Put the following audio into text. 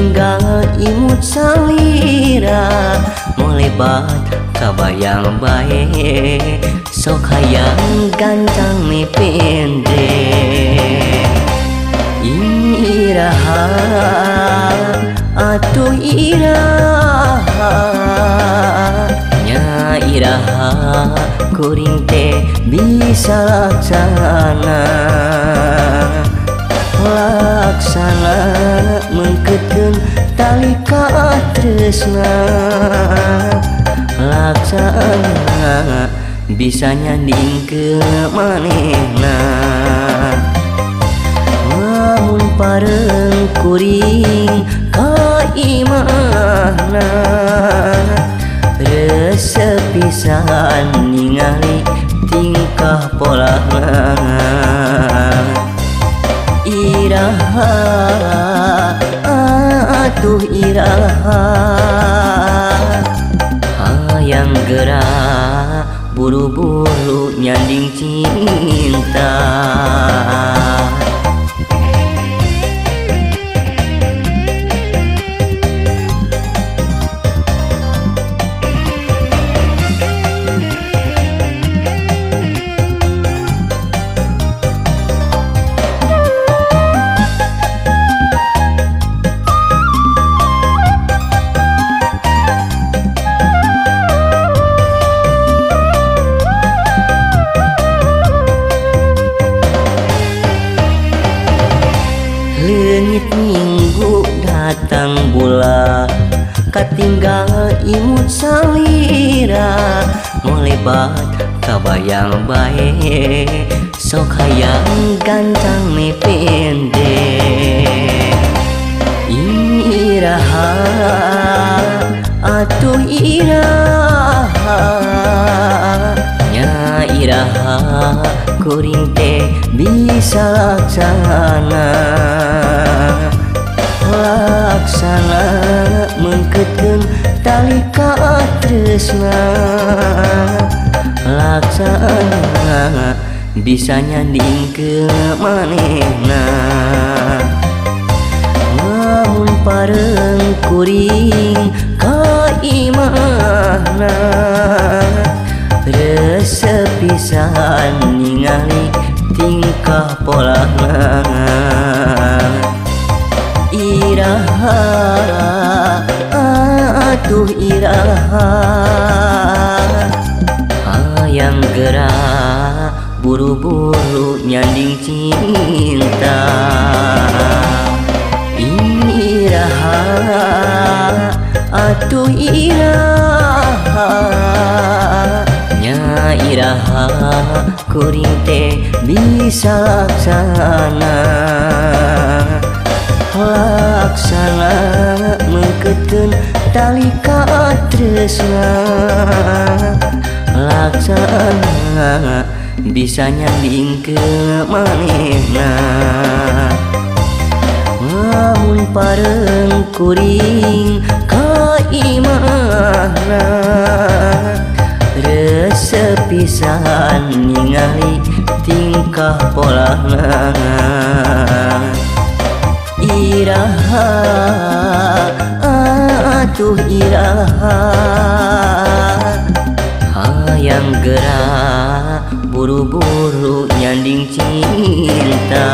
Katinggal imut salira molebat kabayang bae sok hayang gancang mipende. Iraha atuh iraha nya iraha kuring teh bisa laksana laksana mengkeutkeun tali katresna laksana bisa nyandingkeun manehna. Lamun pareng kuring ka imahna resep pisan ningali tingkah polana. Iraha atuh iraha hayang gerak buru-buru nyanding cinta. Leungit minggu datang bulan katinggal imut salira molebat kabayang bae sok hayang gancang mipende. Iraha atuh iraha nya iraha kuring teh bisa laksana laksana mengkeutkeun tali katresna laksana bisa nyandingkeun manehna. Lamun pareng kuring ka imahna resep pisan ningali tingkah polana. Iraha atuh iraha hayang gerak buru-buru nyanding cinta. Iraha atuh iraha nya iraha kuring teh bisa laksana laksana mengkeutkeun tali katresna laksana bisa nyandingkeun manehna. Lamun pareng kuring ka imahna resep pisan ningali tingkah polana. Iraha atuh iraha hayang gerak buru-buru nyanding cinta.